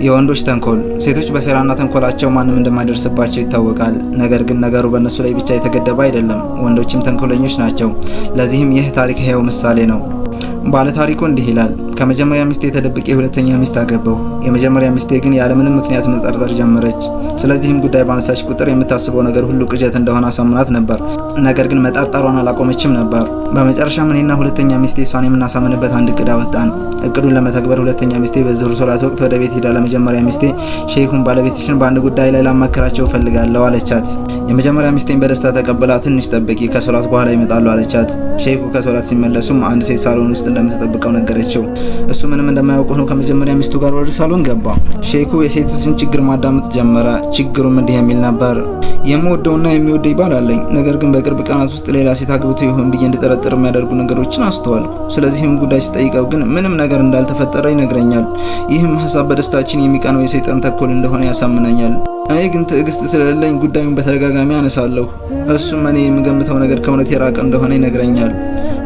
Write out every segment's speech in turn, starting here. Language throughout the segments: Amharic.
የወንዶች ተንኮል። ሴቶች በሴራና ተንኮላቸው ማንም እንደማይደርስባቸው ይታወቃል። ነገር ግን ነገሩ በእነሱ ላይ ብቻ የተገደበ አይደለም። ወንዶችም ተንኮለኞች ናቸው። ለዚህም ይህ ታሪክ ሕያው ምሳሌ ነው። ባለ ታሪኩ እንዲህ ይላል። ከመጀመሪያ ሚስቴ ተደብቄ ሁለተኛ ሚስት አገባሁ። የመጀመሪያ ሚስቴ ግን ያለምንም ምክንያት መጠርጠር ጀመረች። ስለዚህም ጉዳይ ባነሳች ቁጥር የምታስበው ነገር ሁሉ ቅዠት እንደሆነ አሳምናት ነበር። ነገር ግን መጠርጠሯን አላቆመችም ነበር። በመጨረሻም እኔና ሁለተኛ ሚስቴ እሷን የምናሳምንበት አንድ እቅድ አወጣን። እቅዱን ለመተግበር ሁለተኛ ሚስቴ በዙህር ሶላት ወቅት ወደ ቤት ሄዳ ለመጀመሪያ ሚስቴ "ሼኹን ባለቤትሽን በአንድ ጉዳይ ላይ ላማክራቸው እፈልጋለሁ" አለቻት። የመጀመሪያ ሚስቴን በደስታ ተቀብላ "ትንሽ ጠብቂ፣ ከሶላት በኋላ ይመጣሉ" አለቻት። ሼኹ ከሶላት ሲመለሱም አንድ ሴት ሳሎን ውስጥ እንደምትጠብቀው ነገረችው። እሱ ምንም እንደማያውቅ ሆኖ ከመጀመሪያ ሚስቱ ጋር ወደ ሳሎን ገባ። ሼኩ የሴቲቱን ችግር ማዳመጥ ጀመረ። ችግሩም እንዲህ የሚል ነበር። "የምወደውና የሚወደኝ ባል አለኝ። ነገር ግን በቅርብ ቀናት ውስጥ ሌላ ሴት አግብቶ ይሆን ብዬ እንድጠረጥር የሚያደርጉ ነገሮችን አስተዋልኩ። ስለዚህም ጉዳይ ስጠይቀው ግን ምንም ነገር እንዳልተፈጠረ ይነግረኛል። ይህም ሀሳብ በደስታችን የሚቀናው የሰይጣን ተንኮል እንደሆነ ያሳምነኛል። እኔ ግን ትዕግስት ስለሌለኝ ጉዳዩን በተደጋጋሚ አነሳለሁ። እሱም እኔ የምገምተው ነገር ከእውነት የራቀ እንደሆነ ይነግረኛል።"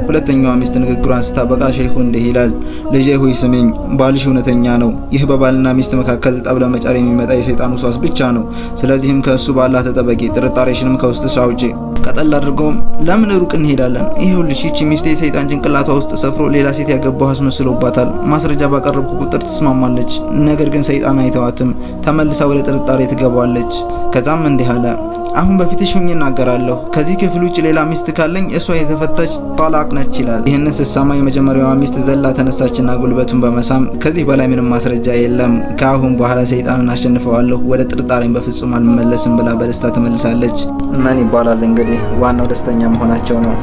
ሁለተኛዋ ሚስት ንግግሯን ስታበቃ ሼኹ እንዲህ ይላል። "ልጄ ሆይ ስሚኝ፣ ባልሽ እውነተኛ ነው። ይህ በባልና ሚስት መካከል ጠብ ለመጫር የሚመጣ የሰይጣን ውስዋስ ብቻ ነው። ስለዚህም ከእሱ በአላህ ተጠበቂ፣ ጥርጣሬሽንም ከውስጥሽ አውጪ።" ቀጠል አድርገውም፣ "ለምን ሩቅ እንሄዳለን? ይኸውልሽ ይቺ ሚስቴ የሰይጣን ጭንቅላቷ ውስጥ ሰፍሮ ሌላ ሴት ያገባሁ አስመስሎባታል። ማስረጃ ባቀረብኩ ቁጥር ትስማማለች። ነገር ግን ሰይጣን አይተዋትም፣ ተመልሳ ወደ ጥርጣሬ ትገባለች።" ከዛም እንዲህ አለ። "አሁን በፊትሽ ሁኜ እናገራለሁ። ከዚህ ክፍል ውጭ ሌላ ሚስት ካለኝ እሷ የተፈታች ጠላቅ ነች" ይላል። ይህንን ስትሰማ የመጀመሪያዋ ሚስት ዘላ ተነሳችና ጉልበቱን በመሳም "ከዚህ በላይ ምንም ማስረጃ የለም፣ ከአሁን በኋላ ሰይጣንን አሸንፈዋለሁ፣ ወደ ጥርጣሬን በፍጹም አልመለስም" ብላ በደስታ ትመልሳለች። ምን ይባላል እንግዲህ፣ ዋናው ደስተኛ መሆናቸው ነው።